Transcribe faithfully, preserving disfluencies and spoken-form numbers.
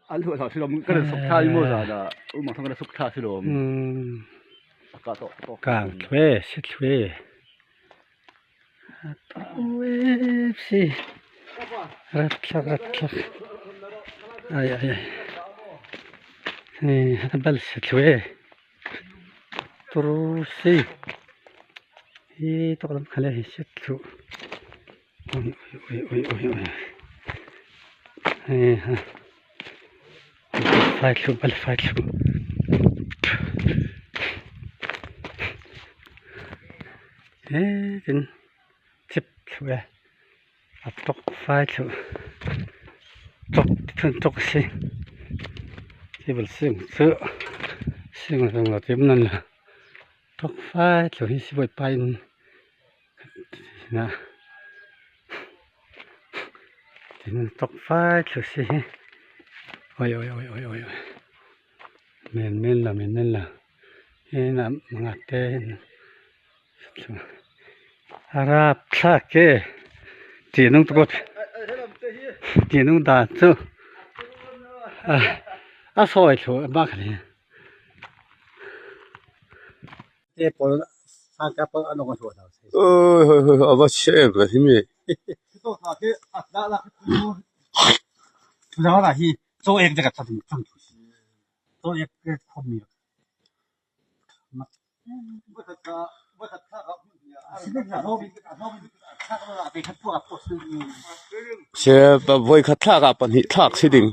A lu a sa silom ka na suk tha i mo za da. U ma thong ka na suk tha silom. Hmm. Ka to to. Kang thwe, si thwe. Ue si. Rat thak, rat thak. Ai, ai, ai. Ni, a bal si thwe. Turu si. Hi tok lam khale hi sit thu. Ui, ui, ui, ui, ui. Hi ha. Fai thu, bal fai thu. Hi tin. Chip thu e. A tok fai thu. Tok thun tok si. Si bal sing thu. Sing rung lo tim nan la. Tok fai thu hi si boi pai in. Na. Tin tok fai thu si hi. Oi, oi, oi, oi, oi, oi. Men, men la, men, men la. Hi na mangate. Arap thlak ke. Ti nung tukot. Ti nung da chu. A, a soi thu ba khali. Te pol, sa ka pol ano ko so da. Oi, hoi, hoi, a va che ba hi mi. To sa ke, a da la. Da la hi. So ek jaga sa. So ek ke khomi. Se ba voi khat thlak a pahnih thlak si ding.